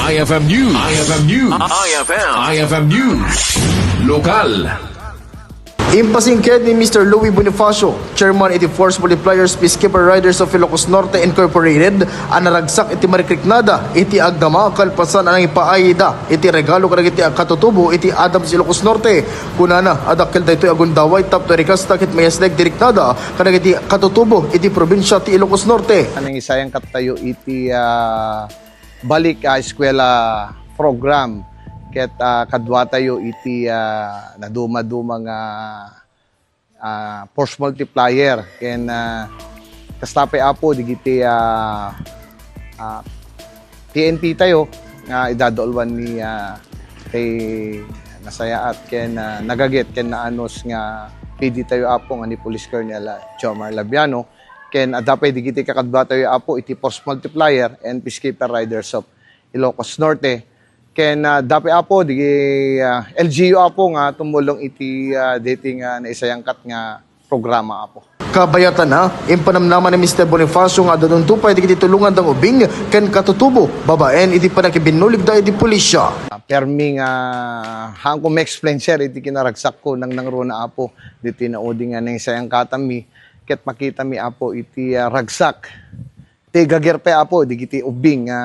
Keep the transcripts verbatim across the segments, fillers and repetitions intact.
I F M News. I F M News. I F M. I F M News. Lokal. Impasingked ni Mister Louie Bonifacio, chairman iti Force Multipliers Peacekeeper Riders of Ilocos Norte Incorporated, a naragsak iti marikriknada iti agdama kalpasan a nangipaayda iti regalo kadagiti katutubo iti Adams Ilocos Norte. Kunana a dakkel daytoy a gundaway tapno rikasta ket mayasdeg ti riknada kadagiti katutubo iti probinsia ti Ilocos Norte. Nangisayangkattayo iti, ah, balik a eskwela program ket, ah, kaduatayo iti, ah, nadumaduma nga, ah, force multiplier ken, ah, kasta pay, Apo, digiti, ah, ah, T N P tayo nga idadaulwan ni, ah, kay nasayaat ken, ah, nagaget ken naanus nga P D tayo, Apo, nga ni Police Colonel, ah, Jomar Labiano. Ken adda pay digiti kakaduatayo, Apo, iti Force Multiplier and Peacekeeper Riders of Ilocos Norte. Ken, ah, adda pay, Apo, digi, ah, L G U, Apo, nga tumulong iti, ah, daytoy nga naisayangkat nga programa, Apo. Kabayatan, impanamnama ni Mister Bonifacio nga adda unto pay dagiti tulonganda nga ubing ken katutubo babaen iti pannakibinnuligda iti pulisya. Ah, permi nga, ah, haanko ma-explain, sir, iti kinaragsakko nangnangruna, Apo, ditoy naudi nga naisayangkatanmi ket makitami, Apo, iti, ah, ragsak. Ti gager pay, Apo, digiti ubing nga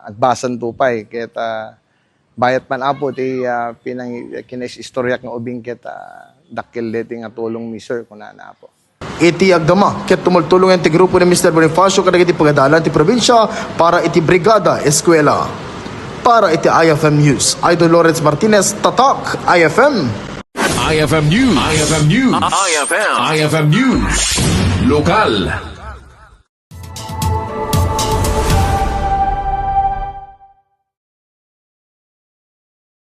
agbasanto pay ket, ah, bayat man, Apo, ti, ah, pinang-, kinaistoriak nga ubing ket, ah, dakkel daytoy nga tulongmi, sir, kunana, Apo. Iti agdama ket tumultulongen ti grupo ni Mister Bonifacio kadagiti pagadalan ti probinsia para iti Brigada Eskwela. Para iti I F M News, Idol Lawrence Martinez, Tatak I F M. I F M News. I F M News. I F M. I F M News. Lokal.